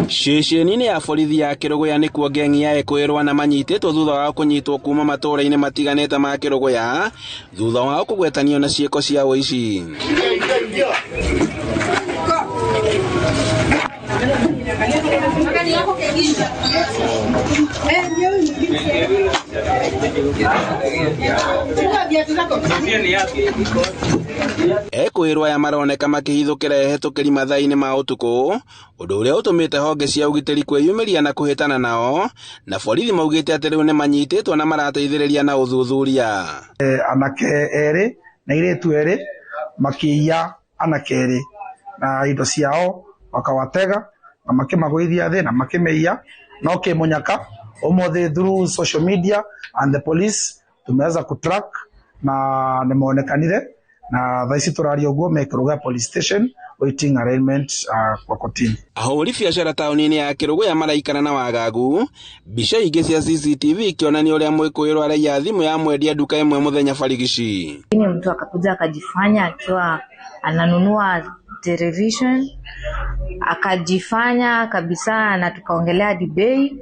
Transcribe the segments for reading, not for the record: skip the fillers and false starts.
Ceceni-inĩ ya borithi ya Kĩrũgũya nĩkuo ngengi ya ekũĩrwo na manyitĩtwo thutha wao kũnyitwo kuma matũũra-inĩ matiganĩte ma Kĩrũgũya thutha wao kũgwetanio na ciĩko cia ũici. Ekũĩrwo aya maroneka makĩhithũkĩra ehĩtũkĩri mathaa-inĩ ma ũtukũ, ũndũ ũrĩa ũtũmĩte honge cia ũgitĩri kwĩyumĩria na kũhĩtana nao, na borithi maugĩte atĩ rĩu nĩmanyitĩtwo na marateithĩrĩria na ũthuthuria. Anake erĩ na airĩtu erĩ makĩiya anake erĩ na indo ciao wakawatega na makĩmagũithia thĩ na makĩmĩiya no kĩmũnyaka ũmũthĩ through social media and the police tumeweza kutrack na nĩmonekanire na thaa ici tũraria ũguo me Kĩrũgũya police station waiting arraignment kwa kotini. Ahũri biacara taũni-inĩ ya Kĩrũgũya maraikara na wagagu, mbica ingĩ cia CCTV ikĩonania ũrĩa mwĩkũĩrwo araiya thimũ ya mwendia nduka ĩmwe mũthenya barigici. Mtu akakuja akajifanya akiwa ananunua television, akajifanya kabisa na tukaongelea hadi bei,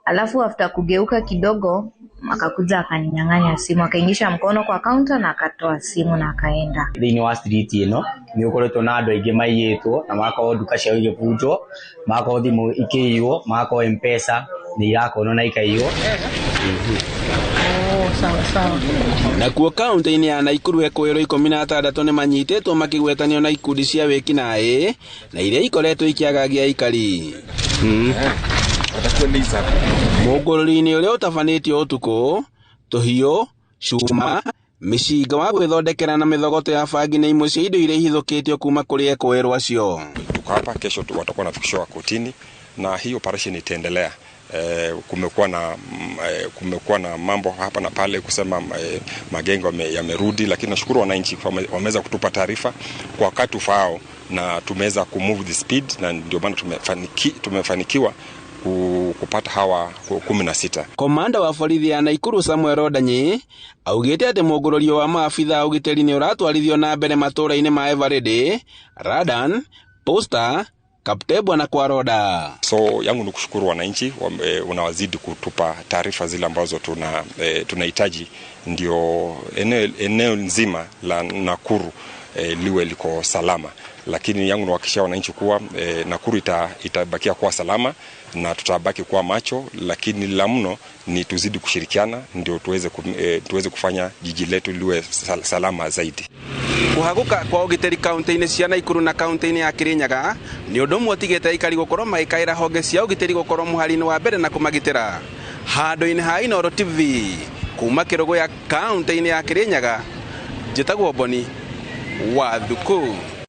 alafu after kugeuka kidogo akakuja akaninyang'anya simu, akaingisha mkono kwa counter na akatoa simu na akaenda. Thĩinĩ wa street ĩno nĩ ũkoretwo na andũ aingĩ maiyĩtwo na magakorwo nduka ciao igĩbunjwo, magakorwo thimũ ikĩiywo, magakorwo M-Pesa nĩ irakonwo na ikaiywo. Nakuo kaunti-inĩ ya Nakuru ekũĩrwo 16 nĩmanyitĩtwo makĩgwetanio na ikundi cia wĩkinaĩ na iria ikoretwo ikĩagagia aikari. Mũngũrũri-inĩ ũrĩa ũtabanĩtio ũtukũ, tũhiũ, cuma, mĩcinga wa gwĩthondekera na mĩthogoto ya bangi nĩ imwe cia indo iria ihithũkĩtio kuma kũrĩ ekũĩrwo acio. Tuko hapa kesho watakuwa wanafikishwa kotini na hii operation itaendelea. Kumekuwa na mambo hapa na pale kusema magengo yamerudi, lakini nashukuru wananchi wameweza kutupa taarifa kwa wakati ufaao na tumeweza kumove the speed, na ndio maana tumefanikiwa kupata hawa 16. Komanda wa borithi ya Nakuru Samuel Odanyi augĩte atĩ mũngũrũrio wa maabitha a ũgitĩri nĩ ũratwarithio na mbere matũũra-inĩ ma Eveready, Radan, Posta, Kaptebwa na Kwaroda. So yangu ni kushukuru wananchi unawazidi kutupa taarifa zile ambazo tunahitaji ndio eneo nzima la Nakuru liwe liko salama. Lakini yangu niwahakikishia wananchi kuwa Nakuru itabakia kuwa salama na tutabaki kuwa macho, lakini la mno ni tuzidi kushirikiana ndio tuweze kufanya jiji letu liwe salama zaidi. Kũhagũka kwa ũgitĩri kaunti-inĩ cia Nakuru na kaunti-inĩ ya Kirinyaga nĩ ũndũ ũmwe ũtigĩte aikari gũkorwo magĩkaĩra honge cia ũgitĩri gũkorwo mũhari-inĩ wa mbere na kũmagitĩra. Handũ-inĩ ha Inooro TV kuma Kĩrũgũya kaunti-inĩ ya Kirinyaga, njĩtagwo Boni wa Thuku.